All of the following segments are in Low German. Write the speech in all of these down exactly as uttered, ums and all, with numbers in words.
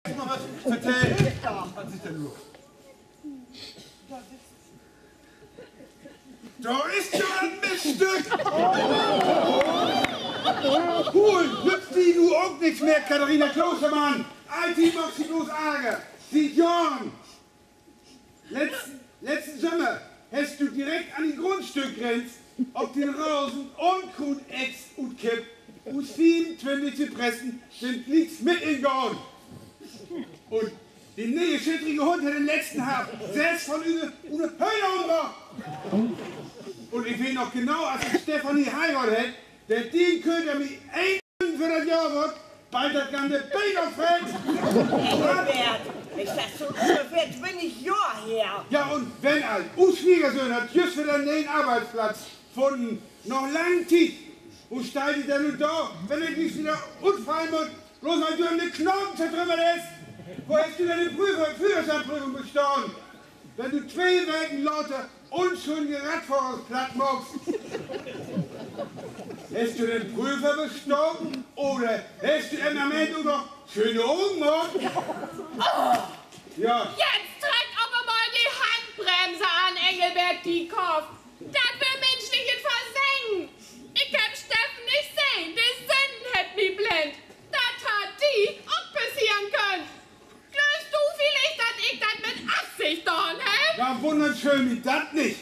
eerst mal wat vertellen. Wat is denn los? Dor is ja en Missstück. Cool, nützt di nu ok nix mehr, Katharina Klostermann. Alltiet maakt se bloots Arger. Siet Johren. Letz-, letzten Sommer hest du direkt an de Grundstückgrenz op den Rasen Unkruut-Ex utkippt. Us fiefuntwintig Zypressen sünd glieks mit ingahn. Un de ne'e schittrige Hund hett in'n letzten Harvst sess von use, use Höhner ümbracht. Un ik weet noch genau, as ik Stefanie heiraadt heff, dat dien Köter mi een för dat Johr word, bald dat ganze Beet opfreet. Engelbert, is dat so, ungefähr twintig Johr her. Ja, un wenn al, us Swiegersöhn hett jüst wedder en ne'en Arbeitsplatz funnen, na lang Tiet. Wo steiht de denn nu dor, wenn he glieks wedder utfallen mutt, bloots wiel du em de Knaken zertrümmert hest? Wo hest du denn de Prüfer-, Führerscheinprüfung bestahn, wenn du twee Weken later unschullige Radfohrers platt maakst? Hest du den Prüfer bestahn oder hest du em an'n Enn ok noch schöne Ogen maakt? Ja. Jetzt treckt aver mal de Handbremse an, Engelbert Dieckhoff. Dat weer minschlichet Versengen. Ik heff Steffen nich sehn, de Sünn hett mi blennt. Dat harr di ok passeren kunnt. Glöövst du villicht, dat ik dat mit Afsicht daan heff? Ja, wunnert mi dat nich.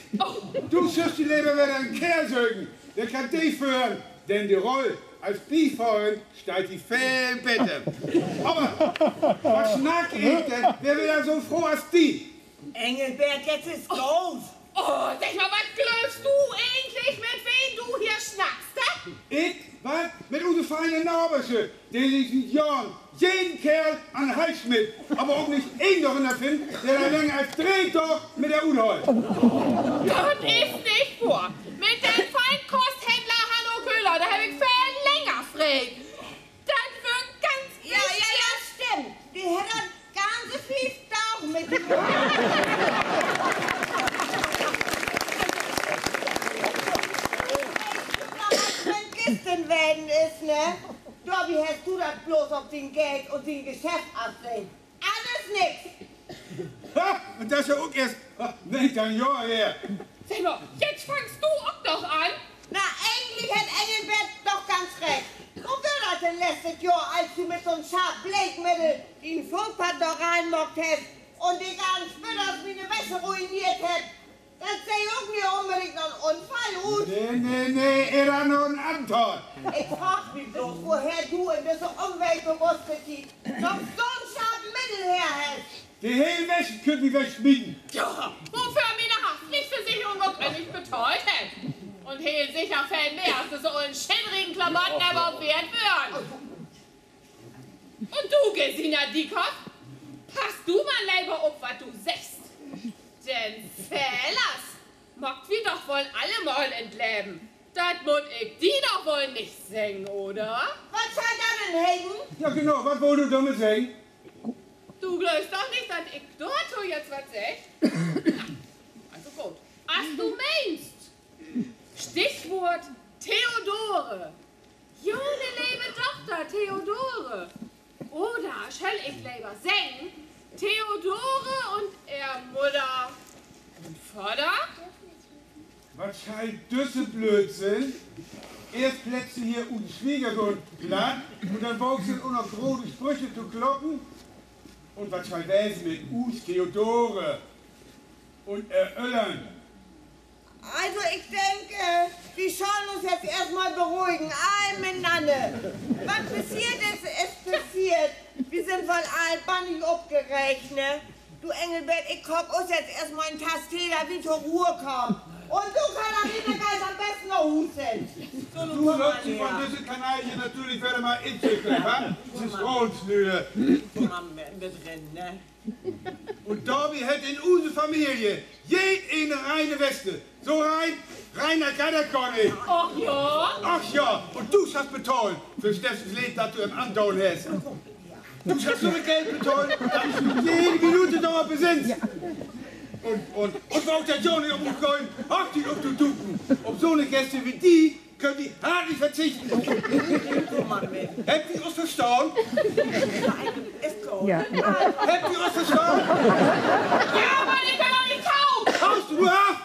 Du süllst di lever wedder en Keerl söken, de kann di föhren, denn de Rull as Bifohrer steiht di veel beter. Aver wat snack ik denn? Wer weer denn so froh as di? Engelbert, jetzt is goot. Oh, segg mal, wat glöövst du egentlich, mit wen du hier snackst, hä? Ik? Wat? Mit use feine Naversche, de sik siet Johren jeden Keerl an'n Hals smitt, aver ok nich een dorünner finnt, de dor länger as dree Daag mit ehr uthollt. Dat is nich wohr. Mit den Feinkosthändler Hanno Köhler, dor heff ik veel länger freet. Dat weer ganz, ja, ja, ja, stimmt. De hett dat ganze fief Daag mit di. Weetst du noch, wat mit güstern ween is, ne? Dorbi hest du dat bloots op sien Geld un sien Geschäft afsehn. Allens nix. Ha, un dat is ja ok eerst, ha, negenteihn Johr her. Segg mal, jetzt fangst du ok noch an? Na, egentlich hett Engelbert doch ganz recht. Wo weer dat denn letztet Johr, as du mit so'n scharp Bleekmiddel dien Footpadd dor reinmaakt hest un de ganzen Spinners miene Wäsche ruineert hest? Dat süht ok nich unbedingt na 'n Unfall ut. Nee, nee, nee, eerder na 'n Attentat. Ik fraag mi bloots, woher du in düsse umweltbewusste Tiet noch so'n scharp Middel her hest. De hele Wäsche köönt wi wegsmieten. Ja, woför miene Haftpflichtversicherung ok nich betahlt hett. Un heel seker veel mehr as düsse ollen schiddrigen Klamotten överhaupt weert weren. Un du, Gesina Dieckhoff, pass du mal lever op, wat du seggst. Denn Fehlers maakt wi doch woll allemal in't Leven. Dat mutt ik di doch woll nich seggen, oder? Wat schall dat denn heten? Ja, genau, wat wullt du dormit seggen? Du glöövst doch nich, dat ik dorto jetzt wat segg? Also goot, as du meenst. Stichwoort Theodore. June leve Dochter Theodore. Oder schall ik lever seggen, Theodore un ehr Mudder un Vadder? Wat schall düsse Blöödsinn? Eerst pletzt se hier usen Swiegersohn platt un denn waagt se ok noch grote Sprüche to kloppen. Un wat schall wesen mit us Theodore un ehr Öllern? Also, ik denk, äh, wi schullen us jetzt eerstmal beruhigen, all mitnanner. Wat passeert is, is passeert. Wi sünd woll all bannig opgeregt, ne? Du, Engelbert, ik kook us jetzt eerstmal en Tass Tee, dat wi to Ruhe kaamt. Un du, Katharina, geihst an'n besten na Huus hen. Du, loot di von düsse Kanaille natürlich wedder mal insüchtern, wa? Düsse Froonslüüd. Kumm mal mit, mit rin, ne? Un dorbi hett in use Familie jedeen reine Weste. So rein, reiner geiht dat gor nich. Ach ja? Ach ja, un du schasst betahlen för Steffens Leed, dat du em andaan hest. Du schasst so veel Geld betahlen, dat du di jede Minuut dorop besinnst. Un, un, un wo ok dat Johnny op uns gollen Hochtiet optoduken, op so'ne Gäste as di, Köönt wi hart nich verzichten. Hebbt ji us verstahn? Hebbt ji us verstahn? Ja, man ik kann doch nich kaufen! Haust du af?